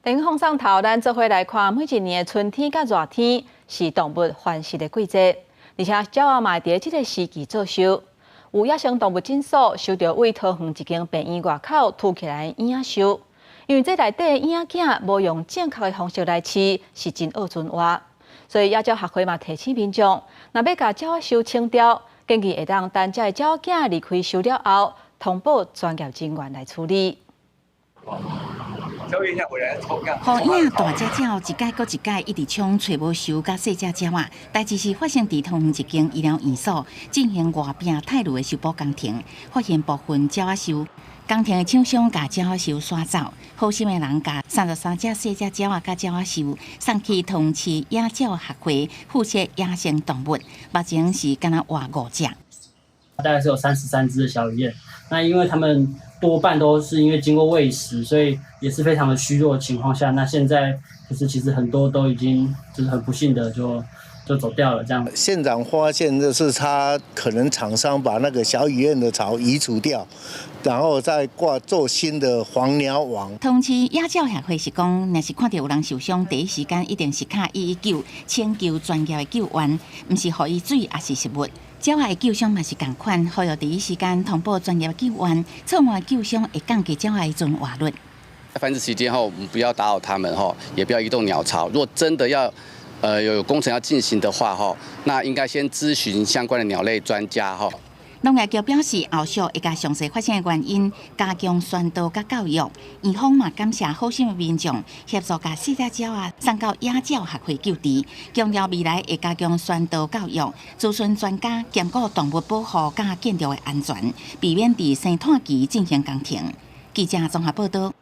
等放送頭，咱做伙來看，每一年的春天佮熱天是動物繁殖的季節，而且鳥仔嘛會佇這个時期做岫。有野生動物診所收著位桃園一間病院外口凸起來的嬰仔獸，因為這內底嬰仔囝無用正確的方式來飼，是真惡存活。所以野鳥學會嘛提醒民眾，若欲共鳥仔獸清掉，建議會當等這个鳥仔囝離開岫了後，通報專業人員來處理。雨影大隻鳥一擺閣一擺一直衝揣無岫佮細隻鳥仔，代誌是發生佇桃園一間醫療院所進行外壁汰鋁的修補工程，發現部分鳥仔岫，工程的廠商共鳥仔岫徙走，好心的人共33隻細隻鳥仔佮鳥仔岫送去桃園市野鳥學會負責野生動物，目前是干焦活五隻。大概是有33隻的小雨燕，那因為他們多半都是因為經過餵食，所以也是非常的虛弱的情況下，那現在就是其實很多都已經就是很不幸的就走掉了。這樣。現場發現就是他可能廠商把那個小雨燕的巢移除掉，然後再掛做新的防鳥網。桃園市野鳥協會是講，若是看著有人受傷，第一時間一定是敲119，請求專業的救援，毋是予伊水，抑是食物。鳥仔的救傷嘛是仝款，呼籲第一時間通報專業救援，錯誤救傷會降低鳥仔的存活率。繁殖期間後，我們不要打擾他們哈，也不要移動鳥巢。如果真的要有工程要進行的話哈，那應該先諮詢相關的鳥類專家哈。農業局表示，後續會共詳細發生的原因加強宣導佮教育。院方嘛感謝好心的民眾協助，共細隻鳥仔送到野鳥學會救治。強調未來會加強宣導教育，諮詢專家兼顧動物保護佮建築的安全，避免佇生態期進行工程。記者綜合報導。